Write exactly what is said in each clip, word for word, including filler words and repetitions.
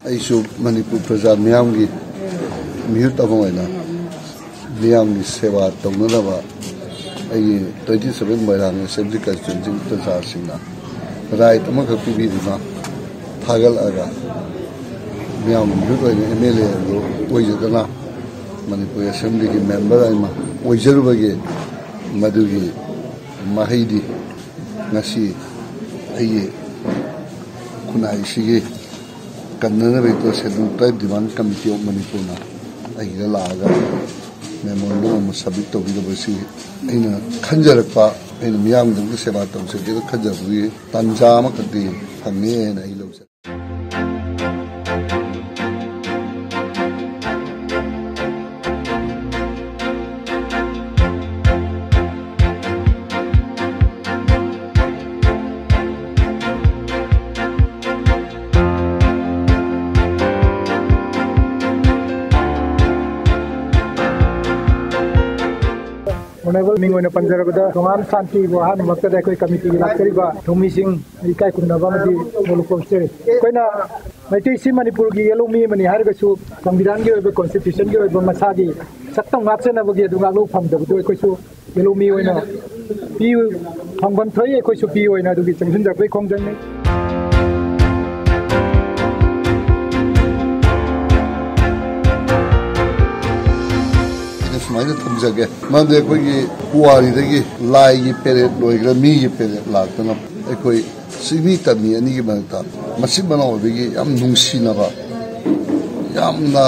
ꯑꯩꯁꯨ ꯃꯅꯤꯄꯨꯔ ꯄ꯭ꯔꯖꯥ ꯃꯤꯌꯥꯝꯒꯤ ꯃꯤꯍꯨꯠ ꯑꯃ ꯑꯣꯏꯅ ꯃꯤꯌꯥꯝꯒꯤ ꯁꯦꯕꯥ ꯇꯧꯅꯅꯕ ꯑꯩꯒꯤ twenty seven ꯃꯣꯏꯔꯥꯡ Assembly Constituency ꯄ꯭ꯔꯖꯥꯁꯤꯡꯅ right ꯑꯃꯈꯛ ꯄꯤꯕꯤꯗꯨꯅ ꯊꯥꯒꯠꯂꯛꯑꯒ ꯃꯤꯌꯥꯝꯒꯤ ꯃꯤꯍꯨꯠ ꯑꯣꯏꯅ M L A ꯑꯗꯨ ꯑꯣꯏꯖꯗꯅ ꯃꯅꯤꯄꯨꯔ Assemblyꯒꯤ member ꯑꯃ ꯑꯣꯏꯖꯔꯨꯕꯒꯤ ꯃꯗꯨꯒꯤ ꯃꯍꯩꯗꯤ ꯉꯁꯤ ꯑꯩꯒꯤ ꯈꯨꯟꯅꯥꯏꯁꯤꯒꯤ ꯀꯟꯅꯅꯕꯒꯤꯗꯃꯛꯇ Scheduled Tribe Demand Committee of Manipurꯅ ꯑꯩꯒꯤꯗ ꯂꯥꯛꯑꯒ memorandum ꯑꯃ submit ꯇꯧꯕꯤꯔꯕꯁꯤ ꯑꯩꯅ ꯈꯟꯖꯔꯛꯄ, ꯑꯩꯅ ꯃꯤꯌꯥꯝꯒꯤꯗꯃꯛꯇ ꯁꯦꯕꯥ ꯇꯧꯖꯒꯦꯅ ꯈꯟꯖꯕꯒꯤ ꯇꯥꯟꯖꯥ ꯑꯃꯈꯛꯇꯤ ꯐꯪꯉꯦ ꯍꯥꯏꯅ ꯑꯩ ꯂꯧꯖꯩ꯫ Honourable ꯃꯤꯡ ꯑꯣꯏꯅ ꯄꯟꯖꯔꯕꯗ, ꯇꯣꯉꯥꯟ ꯁꯥꯟꯇꯤꯕꯨ ꯑꯍꯥꯟꯕꯃꯛꯇꯗ ꯑꯩꯈꯣꯏ committeeꯒꯤ ꯂꯥꯛꯆꯔꯤꯕ ꯊꯧꯃꯤꯁꯤꯡ ꯏꯀꯥꯏ ꯈꯨꯝꯅꯕ ꯑꯃꯗꯤ ꯅꯣꯂꯨꯛ ꯀꯧꯖꯔꯤ꯫ ꯑꯩꯈꯣꯏꯅ ꯃꯩꯇꯩꯁꯤ ꯃꯅꯤꯄꯨꯔꯒꯤ ꯌꯦꯜꯍꯧꯃꯤ ꯑꯃꯅꯤ ꯍꯥꯏꯔꯒꯁꯨ, ꯁꯪꯕꯤꯙꯥꯟꯒꯤ ꯑꯣꯏꯕ, constitutionꯒꯤ ꯑꯣꯏꯕ ꯃꯁꯥꯒꯤ ꯁꯛꯇꯝ ꯉꯥꯛꯆꯅꯕꯒꯤ ꯑꯗꯨ ꯉꯥꯛꯂꯧ ꯐꯪꯗꯕꯗꯨ ꯑꯩꯈꯣꯏꯁꯨ ꯌꯦꯜꯍꯧꯃꯤ ꯑꯣꯏꯅ ꯄꯤ ꯐꯪꯐꯝ ꯊꯣꯛꯏ꯫ ꯑꯩꯈꯣꯏꯁꯨ ꯄꯤ ꯑꯣꯏꯅ ꯑꯗꯨꯒꯤ ꯆꯪꯁꯤꯟꯖꯔꯛꯄꯒꯤ ꯈꯣꯡꯖꯪꯅꯤ꯫ ꯑꯩꯅ ꯁꯨꯃꯥꯏꯅ ꯊꯝꯖꯒꯦ, ꯃꯔꯝꯗꯤ ꯑꯩꯈꯣꯏꯒꯤ ꯄꯨꯋꯥꯔꯤꯗꯒꯤ ꯂꯥꯏꯒꯤ ꯄꯦꯔꯦꯠ ꯂꯣꯏꯈ꯭ꯔ ꯃꯤꯒꯤ ꯄꯦꯔꯦꯠ ꯂꯥꯛꯇꯅ ꯑꯩꯈꯣꯏ ꯆꯤꯡꯃꯤ ꯇꯝꯃꯤ ꯑꯅꯤꯒꯤ ꯃꯔꯛꯇ ꯃꯆꯤꯟ ꯃꯅꯥꯎ ꯑꯣꯏꯕꯒꯤ ꯌꯥꯝ ꯅꯨꯡꯁꯤꯅꯕ, ꯌꯥꯝꯅ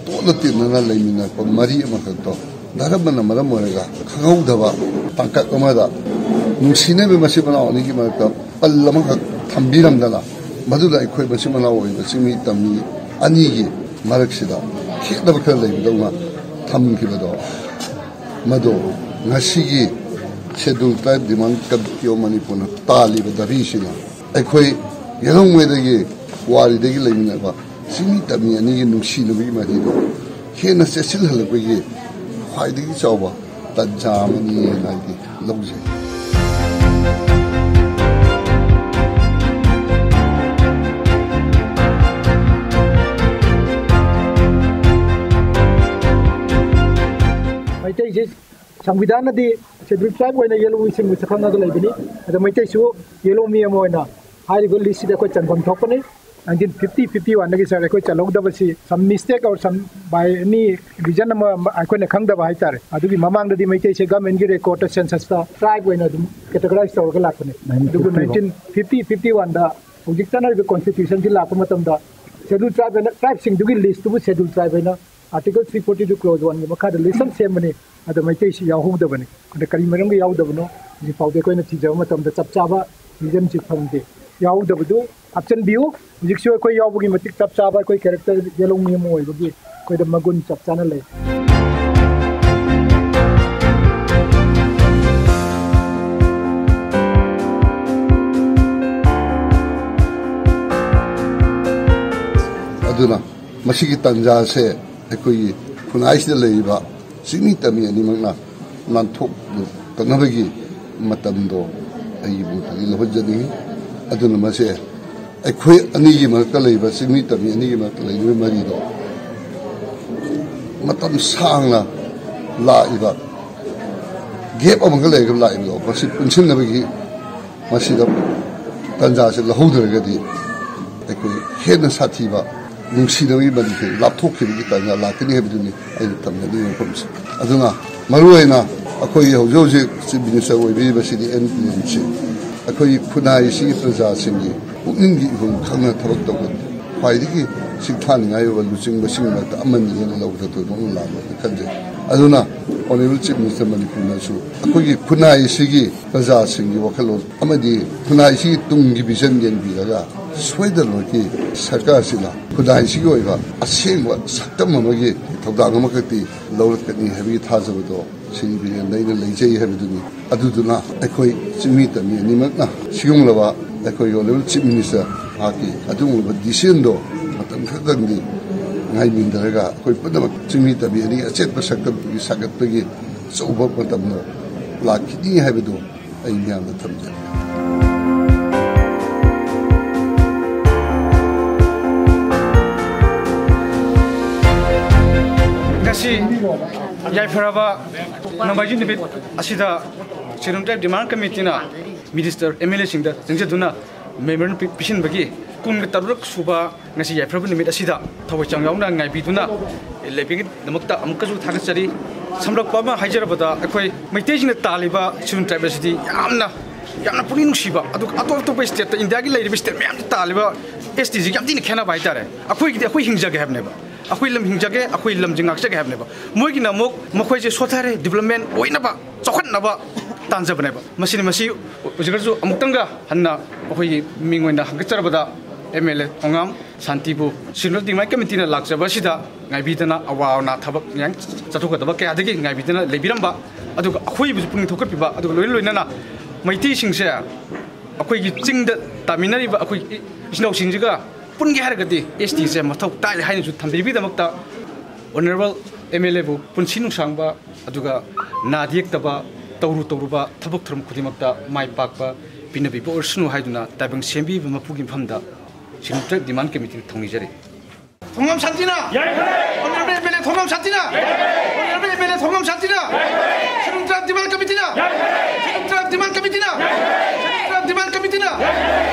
ꯇꯣꯠꯅ ꯇꯤꯟꯅꯅ ꯂꯩꯃꯤꯟꯅꯔꯛꯄ ꯃꯔꯤ ꯑꯃꯈꯛꯇꯣ ꯙꯔꯃꯅ ꯃꯔꯝ ꯑꯣꯏꯔꯒ ꯈꯪꯍꯧꯗꯕ ꯇꯥꯡꯀꯛ ꯑꯃꯗ ꯅꯨꯡꯁꯤꯅꯕ ꯃꯆꯤꯟ ꯃꯅꯥꯎ ꯑꯅꯤꯒꯤ ꯃꯔꯛꯇ ꯄꯜ ꯑꯃꯈꯛ ꯊꯝꯕꯤꯔꯝꯗꯅ, ꯃꯗꯨꯗ ꯑꯩꯈꯣꯏ ꯃꯆꯤꯟ ꯃꯅꯥꯎ ꯑꯣꯏꯕ ꯆꯤꯡꯃꯤ ꯇꯝꯃꯤ ꯑꯅꯤꯒꯤ ꯃꯔꯛꯁꯤꯗ ꯈꯦꯠꯅꯕ ꯈꯔ ꯂꯩꯕꯗꯧꯅ ꯊꯝꯈꯤꯕꯗꯣ, ꯃꯗꯣ ꯉꯁꯤꯒꯤ Scheduled Tribe Demand Committee of Manipurꯅ ꯇꯥꯜꯂꯤꯕ ꯗꯥꯕꯤꯁꯤꯅ ꯑꯩꯈꯣꯏ ꯌꯦꯜꯍꯧꯉꯩꯗꯒꯤ ꯄꯨꯋꯥꯔꯤꯗꯒꯤ ꯂꯩꯃꯤꯟꯅꯕ ꯆꯤꯡꯃꯤ ꯇꯝꯃꯤ ꯑꯅꯤꯒꯤ ꯅꯨꯡꯁꯤꯅꯕꯒꯤ ꯃꯔꯤꯗꯣ ꯍꯦꯟꯅ ꯆꯦꯠꯁꯤꯜꯍꯜꯂꯛꯄꯒꯤ ꯈ꯭ꯋꯥꯏꯗꯒꯤ ꯆꯥꯎꯕ ꯇꯟꯖꯥ ꯑꯃꯅꯤ ꯍꯥꯏꯅ ꯑꯩꯗꯤ ꯂꯧꯖꯩ꯫ ꯁꯪꯕꯤꯙꯥꯟꯅꯗꯤ ꯁꯦꯗ꯭ꯌꯨꯜ ꯇ꯭ꯔꯥꯏꯕ ꯑꯣꯏꯅ ꯌꯦꯜꯍꯧꯃꯤꯁꯤꯡꯕꯨ ꯁꯛꯈꯪꯉꯒ ꯂꯩꯕꯅꯤ꯫ ꯑꯗ ꯃꯩꯇꯩꯁꯨ ꯌꯦꯜꯍꯧꯃꯤ ꯑꯃ ꯑꯣꯏꯅ ꯍꯥꯏꯔꯤꯕ ꯂꯤꯁꯁꯤꯗ ꯑꯩꯈꯣꯏ ꯆꯟꯐꯝ ꯊꯣꯛꯄꯅꯤ꯫ ꯅꯥꯏꯟꯇꯤꯟ ꯐꯤꯐꯇꯤ ꯐꯤꯐꯇꯤ ꯋꯥꯟꯗꯒꯤ ꯁꯥꯔ ꯑꯩꯈꯣꯏ ꯆꯜꯍꯧꯗꯕꯁꯤ some mistake or some by any reason ꯑꯃ ꯑꯩꯈꯣꯏꯅ ꯈꯪꯗꯕ ꯍꯥꯏꯇꯥꯔꯦ꯫ ꯑꯗꯨꯒꯤ ꯃꯃꯥꯡꯗꯗꯤ ꯃꯩꯇꯩꯁꯦ ꯒꯃꯦꯟꯒꯤ ꯔꯦꯀꯣꯔꯠꯇ ꯁꯦꯟꯁꯁꯇ ꯇ꯭ꯔꯥꯏꯕ ꯑꯣꯏꯅ ꯑꯗꯨꯝ ꯀꯦꯇꯒꯣꯔꯥꯏꯁ ꯇꯧꯔꯒ ꯂꯥꯛꯄꯅꯤ꯫ ꯑꯗꯨꯕꯨ ꯅꯥꯏꯟꯇꯤꯟ ꯐꯤꯐꯇꯤ ꯐꯤꯐꯇꯤ ꯋꯥꯟꯗ ꯍꯧꯖꯤꯛ ꯆꯠꯅꯔꯤꯕ ꯀꯣꯟꯁꯇꯤꯇ꯭ꯌꯨꯁꯟꯁꯤ ꯂꯥꯛꯄ ꯃꯇꯝꯗ ꯁꯦꯗ꯭ꯌꯨꯜ ꯇ꯭ꯔꯥꯏꯕ ꯍꯥꯏꯅ ꯇ꯭ꯔꯥꯏꯕꯁꯤꯡꯗꯨꯒꯤ ꯂꯤꯁꯇꯨꯕꯨ ꯁꯦꯗ꯭ꯌꯨꯜ ꯇ꯭ꯔꯥꯏꯕ ꯍꯥꯏꯅ article three forty two close ꯋꯥꯟꯒꯤ ꯃꯈꯥꯗ ꯂꯤꯁ ꯑꯃ ꯁꯦꯝꯕꯅꯤ꯫ ꯑꯗ ꯃꯩꯇꯩꯁꯤ ꯌꯥꯎꯍꯧꯗꯕꯅꯤ꯫ ꯑꯗ ꯀꯔꯤ ꯃꯔꯝꯒꯤ ꯌꯥꯎꯗꯕꯅꯣ? ꯍꯧꯖꯤꯛ ꯐꯥꯎꯗꯤ ꯑꯩꯈꯣꯏꯅ ꯊꯤꯖꯕ ꯃꯇꯝꯗ ꯆꯞ ꯆꯥꯕ ꯔꯤꯖꯟꯁꯤ ꯐꯪꯗꯦ꯫ ꯌꯥꯎꯍꯧꯗꯕꯗꯨ ꯍꯥꯞꯆꯤꯟꯕꯤꯌꯨ꯫ ꯍꯧꯖꯤꯛꯁꯨ ꯑꯩꯈꯣꯏ ꯌꯥꯎꯕꯒꯤ ꯃꯇꯤꯛ ꯆꯞ ꯆꯥꯕ ꯑꯩꯈꯣꯏ ꯀꯦꯔꯦꯛꯇꯔ ꯌꯦꯜꯍꯧꯃꯤ ꯑꯃ ꯑꯣꯏꯕꯒꯤ ꯑꯩꯈꯣꯏꯗ ꯃꯒꯨꯟ ꯆꯞ ꯆꯥꯅ ꯂꯩ꯫ ꯑꯗꯨꯅ ꯃꯁꯤꯒꯤ ꯇꯥꯟꯖꯥꯁꯦ ꯑꯩꯈꯣꯏꯒꯤ ꯈꯨꯟꯅꯥꯏꯁꯤꯗ ꯂꯩꯔꯤꯕ ꯆꯤꯡꯃꯤ ꯇꯝꯃꯤ ꯑꯅꯤꯃꯛꯅ ꯅꯥꯟꯊꯣꯛꯇꯅꯕꯒꯤ ꯃꯇꯝꯗꯣ ꯑꯩꯒꯤ ꯃꯣꯠꯇꯗꯤ ꯂꯧꯍꯟꯖꯅꯤꯡꯏ꯫ ꯑꯗꯨꯅ ꯃꯁꯦ ꯑꯩꯈꯣꯏ ꯑꯅꯤꯒꯤ ꯃꯔꯛꯇ ꯂꯩꯕ, ꯆꯤꯡꯃꯤ ꯇꯝꯃꯤ ꯑꯅꯤꯒꯤ ꯃꯔꯛꯇ ꯂꯩꯔꯤꯕ ꯃꯔꯤꯗꯣ ꯃꯇꯝ ꯁꯥꯡꯅ ꯂꯥꯛꯏꯕ, ꯒꯦꯞ ꯑꯃꯒ ꯂꯩꯔꯒ ꯂꯥꯛꯏꯕꯗꯣ, ꯃꯁꯤ ꯄꯨꯟꯁꯤꯟꯅꯕꯒꯤ ꯃꯁꯤꯗ ꯇꯥꯟꯖꯥꯁꯦ ꯂꯧꯍꯧꯗ꯭ꯔꯒꯗꯤ ꯑꯩꯈꯣꯏ ꯍꯦꯟꯅ ꯁꯥꯊꯤꯕ, ꯅꯨꯡꯁꯤꯅꯕꯒꯤ ꯃꯔꯤꯁꯦ ꯂꯥꯞꯊꯣꯛꯈꯤꯕꯒꯤ ꯇꯥꯟꯖꯥ ꯂꯥꯛꯀꯅꯤ ꯍꯥꯏꯕꯗꯨꯅꯤ ꯑꯩꯅ ꯊꯝꯖꯅꯤꯡꯕ ꯋꯥꯐꯝꯁꯦ꯫ ꯑꯗꯨꯅ ꯃꯔꯨꯑꯣꯏꯅ ꯑꯩꯈꯣꯏꯒꯤ ꯍꯧꯖꯤꯛ ꯍꯧꯖꯤꯛ ꯆꯤꯐ ꯃꯤꯅꯤꯁꯇꯔ ꯑꯣꯏꯕꯤꯔꯤꯕꯁꯤꯗꯤ ꯑꯦꯟ ꯕꯤꯔꯦꯟꯁꯤ ꯑꯩꯈꯣꯏꯒꯤ ꯈꯨꯟꯅꯥꯏꯁꯤꯒꯤ ꯄ꯭ꯔꯖꯥꯁꯤꯡꯒꯤ ꯄꯨꯛꯅꯤꯡꯒꯤ ꯏꯍꯨꯜ ꯈꯪꯅ ꯊꯕꯛ ꯇꯧꯕ ꯈ꯭ꯋꯥꯏꯗꯒꯤ ꯁꯤꯡꯊꯥꯅꯤꯡꯉꯥꯏ ꯑꯣꯏꯕ ꯂꯨꯆꯤꯡꯕꯁꯤꯡꯒꯤ ꯃꯔꯛꯇ ꯑꯃꯅꯤ ꯍꯥꯏꯅ ꯂꯧꯕꯗ ꯊꯣꯏꯗꯣꯛꯅ ꯂꯥꯟꯕ ꯈꯟꯖꯩ꯫ ꯑꯗꯨꯅ ꯑꯣꯅꯔꯦꯕꯜ ꯆꯤꯐ ꯃꯤꯅꯤꯁꯇꯔ ꯃꯅꯤꯄꯨꯔꯅꯁꯨ ꯑꯩꯈꯣꯏꯒꯤ ꯈꯨꯟꯅꯥꯏꯁꯤꯒꯤ ꯄ꯭ꯔꯖꯥꯁꯤꯡꯒꯤ ꯋꯥꯈꯜꯂꯣꯟ ꯑꯃꯗꯤ ꯈꯨꯟꯅꯥꯏꯁꯤꯒꯤ ꯇꯨꯡꯒꯤ ꯚꯤꯖꯟ ꯌꯦꯡꯕꯤꯔꯒ ꯁꯣꯏꯗꯅꯃꯛꯀꯤ ꯁꯔꯀꯥꯔꯁꯤꯅ ꯈꯨꯟꯅꯥꯏꯁꯤꯒꯤ ꯑꯣꯏꯕ ꯑꯁꯦꯡꯕ ꯁꯛꯇꯝ ꯑꯃꯒꯤ ꯊꯧꯗꯥꯡ ꯑꯃꯈꯛꯇꯤ ꯂꯧꯔꯛꯀꯅꯤ ꯍꯥꯏꯕꯒꯤ ꯊꯥꯖꯕꯗꯣ ꯁꯤꯒꯤ ꯕꯤꯔꯦꯟꯗ ꯑꯩꯅ ꯂꯩꯖꯩ ꯍꯥꯏꯕꯗꯨꯅꯤ꯫ ꯑꯗꯨꯗꯨꯅ ꯑꯩꯈꯣꯏ ꯆꯤꯡꯃꯤ ꯇꯝꯃꯤ ꯑꯅꯤꯃꯛꯅ ꯁꯤꯒꯨꯝꯂꯕ ꯑꯩꯈꯣꯏꯒꯤ ꯑꯣꯅꯔꯦꯕꯜ ꯆꯤꯐ ꯃꯤꯅꯤꯁꯇꯔ ꯃꯍꯥꯛꯀꯤ ꯑꯗꯨꯒꯨꯝꯂꯕ ꯗꯤꯁꯤꯖꯟꯗꯣ ꯃꯇꯝ ꯈꯔꯗꯪꯗꯤ ꯉꯥꯏꯃꯤꯟꯅꯔꯒ ꯑꯩꯈꯣꯏ ꯄꯨꯝꯅꯃꯛ ꯆꯤꯡꯃꯤ ꯇꯝꯃꯤ ꯑꯅꯤꯒꯤ ꯑꯆꯦꯠꯄ ꯁꯛꯇꯝꯗꯨꯒꯤ ꯁꯥꯒꯠꯄꯒꯤ ꯑꯆꯧꯕ ꯃꯇꯝꯗꯣ ꯂꯥꯛꯈꯤꯅꯤ ꯍꯥꯏꯕꯗꯨ ꯑꯩ ꯃꯤꯌꯥꯝꯗ ꯊꯝꯖꯔꯤ꯫ ꯉꯁꯤ ꯌꯥꯏꯐꯔꯕ ꯅꯣꯡꯃꯥꯏꯖꯤꯡ ꯅꯨꯃꯤꯠ ꯑꯁꯤꯗ Scheduled Tribe Demand Committeeꯅ Minister, MLAꯁꯤꯡꯗ ꯆꯪꯖꯗꯨꯅ memorandum ꯄꯤ-, ꯄꯤꯁꯤꯟꯕꯒꯤ ꯀꯨꯟꯒ ꯇꯔꯨꯛ ꯁꯨꯕ ꯉꯁꯤ ꯌꯥꯏꯐꯔꯕ ꯅꯨꯃꯤꯠ ꯑꯁꯤꯗ ꯊꯋꯥꯏ ꯆꯪ ꯌꯥꯎꯅ ꯉꯥꯏꯕꯤꯗꯨꯅ ꯂꯩꯕꯒꯤꯗꯃꯛꯇ ꯑꯃꯨꯛꯀꯁꯨ ꯊꯥꯒꯠꯆꯔꯤ꯫ ꯁꯝꯂꯞꯄ ꯑꯃ ꯍꯥꯏꯖꯔꯕꯗ, ꯑꯩꯈꯣꯏ ꯃꯩꯇꯩꯁꯤꯡꯅ ꯇꯥꯜꯂꯤꯕ Scheduled Tribe ꯑꯁꯤꯗꯤ ꯌꯥꯝꯅ, ꯌꯥꯝꯅ ꯄꯨꯛꯅꯤꯡ ꯅꯨꯡꯁꯤꯕ, ꯑꯗꯨꯒ ꯑꯇꯣꯞ ꯑꯇꯣꯞꯄ stateꯇ, ꯏꯟꯗꯤꯌꯥꯒꯤ ꯂꯩꯔꯤꯕ state ꯃꯌꯥꯝꯗ ꯇꯥꯜꯂꯤꯕ STꯁꯤ ꯌꯥꯝ ꯊꯤꯅ ꯈꯦꯠꯅꯕ ꯍꯥꯏꯇꯥꯔꯦ꯫ ꯑꯩꯈꯣꯏꯒꯤꯗꯤ ꯑꯩꯈꯣꯏ ꯍꯤꯡꯖꯒꯦ ꯍꯥꯏꯕꯅꯦꯕ, ꯑꯩꯈꯣꯏ ꯂꯝ ꯍꯤꯡꯖꯒꯦ, ꯑꯩꯈꯣꯏ ꯂꯝꯁꯦ ꯉꯥꯛꯆꯒꯦ ꯍꯥꯏꯕꯅꯦꯕ꯫ ꯃꯣꯏꯒꯤꯅ ꯑꯃꯨꯛ ꯃꯈꯣꯏꯁꯦ ꯁꯣꯠꯊꯔꯦ, development ꯑꯣꯏꯅꯕ, ꯆꯥꯎꯈꯠꯅꯕ ꯇꯥꯟꯖꯕꯅꯦꯕ꯫ ꯃꯁꯤꯅꯤ, ꯃꯁꯤ ꯍꯧꯖꯤꯛꯀꯁꯨ ꯑꯃꯨꯛꯇꯪꯒ ꯍꯟꯅ ꯑꯩꯈꯣꯏꯒꯤ ꯃꯤꯡ ꯑꯣꯏꯅ ꯍꯪꯒꯠꯆꯔꯕꯗ MLA ꯊꯣꯉꯥꯝ ꯁꯥꯟꯇꯤꯕꯨ Scheduled Demand Committeeꯅ ꯂꯥꯛꯆꯕ ꯑꯁꯤꯗ ꯉꯥꯏꯕꯤꯗꯅ, ꯑꯋꯥ ꯑꯅꯥ ꯊꯕꯛ ꯏꯟꯈꯥꯡ ꯆꯠꯊꯣꯛꯀꯗꯕ ꯀꯌꯥꯗꯒꯤ ꯉꯥꯏꯕꯤꯗꯅ ꯂꯩꯕꯤꯔꯝꯕ, ꯑꯗꯨꯒ ꯑꯩꯈꯣꯏꯕꯨꯁꯨ ꯄꯨꯛꯅꯤꯡ ꯊꯧꯒꯠꯄꯤꯕ, ꯑꯗꯨꯒ ꯂꯣꯏꯅ ꯂꯣꯏꯅꯅ ꯃꯩꯇꯩꯁꯤꯡꯁꯦ ꯑꯩꯈꯣꯏꯒꯤ ꯆꯤꯡꯗ ꯇꯥꯃꯤꯟꯅꯔꯤꯕ ꯑꯩꯈꯣꯏ ꯏꯆꯤꯟ ꯏꯅꯥꯎꯁꯤꯡꯁꯤꯒ ꯄꯨꯟꯒꯦ ꯍꯥꯏꯔꯒꯗꯤ STꯁꯦ ꯃꯊꯧ ꯇꯥꯏ ꯍꯥꯏꯅꯁꯨ ꯊꯝꯕꯤꯕꯒꯤꯗꯃꯛꯇ Honourable MLAꯕꯨ ꯄꯨꯟꯁꯤ ꯅꯨꯡꯁꯥꯡꯕ, ꯑꯗꯨꯒ ꯅꯥꯗ ꯌꯦꯛꯇꯕ, ꯇꯧꯔꯨ ꯇꯧꯔꯨꯕ ꯊꯕꯛ ꯊꯧꯔꯝ ꯈꯨꯗꯤꯡꯃꯛꯇ ꯃꯥꯏ ꯄꯥꯛꯄ ꯄꯤꯅꯕꯤꯕ ꯑꯣꯏꯔꯁꯅꯨ ꯍꯥꯏꯗꯨꯅ ꯇꯥꯏꯕꯪ ꯁꯦꯝꯕꯤꯕ ꯃꯄꯨꯒꯤ ꯃꯐꯝꯗ Scheduled Tribe Demand Committeeꯅ ꯊꯧꯅꯤꯖꯔꯤ꯫ ꯊꯣꯉꯥꯝ ꯁꯥꯟꯇꯤꯅ! ꯌꯥꯏꯐꯔꯦ! Honourable MLA ꯊꯣꯉꯥꯝ ꯁꯥꯟꯇꯤꯅ! ꯌꯥꯏꯐꯔꯦ! Honourable MLA ꯊꯣꯉꯥꯝ ꯁꯥꯟꯇꯤꯅ! ꯌꯥꯏꯐꯔꯦ! Scheduled Tribe Demand Committeeꯅ! ꯌꯥꯏꯐꯔꯦ! Scheduled Tribe Demand Committeeꯅ! ꯌꯥꯏꯐꯔꯦ! Scheduled Tribe Demand Committeeꯅ! ꯌꯥꯏꯐꯔꯦ!